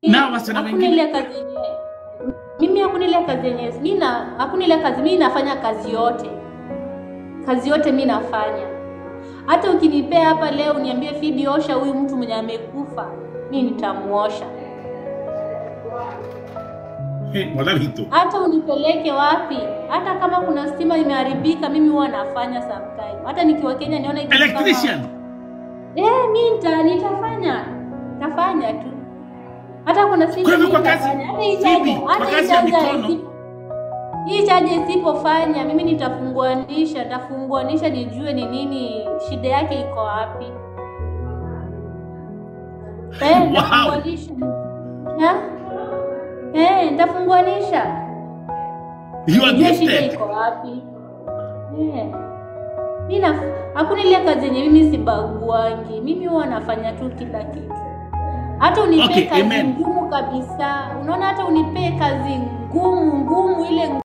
Na wasichana hakuna wengine ile kazi yenye mimi, hakuna ile kazi yenye mimi na hakuna ile kazi mimi nafanya kazi yote. Kazi yote mimi nafanya. Hata ukinipea hapa leo uniambie Phoebe, osha huyu mtu mwenye amekufa, mimi nitamuosha. Wala vitu. Hata unipeleke wapi, hata kama kuna stima imeharibika, mimi huwa nafanya sometime. Hata nikiwa Kenya niona kitu kama Electrician. Mimi nitafanya. Nitafanya tu. Hata kuna siku Kwa hivyo mimi kwa kazi, nitafanya. Hata hii Phoebe, charger, kwa hata hii kazi ya charger mikono. hii charger isipofanya, mimi nitafunguanisha, nitafunguanisha nijue ni nini shida yake iko wapi. Wow. Nitafunguanisha. Ha? Nitafunguanisha. You are Nijue shida gifted. iko wapi. Mimi hakuna ile kazi yenye mimi sibaguangi. Mimi huwa nafanya tu kila kitu. Hata unipe Okay, kazi amen. ngumu kabisa. Unaona, hata unipe kazi ngumu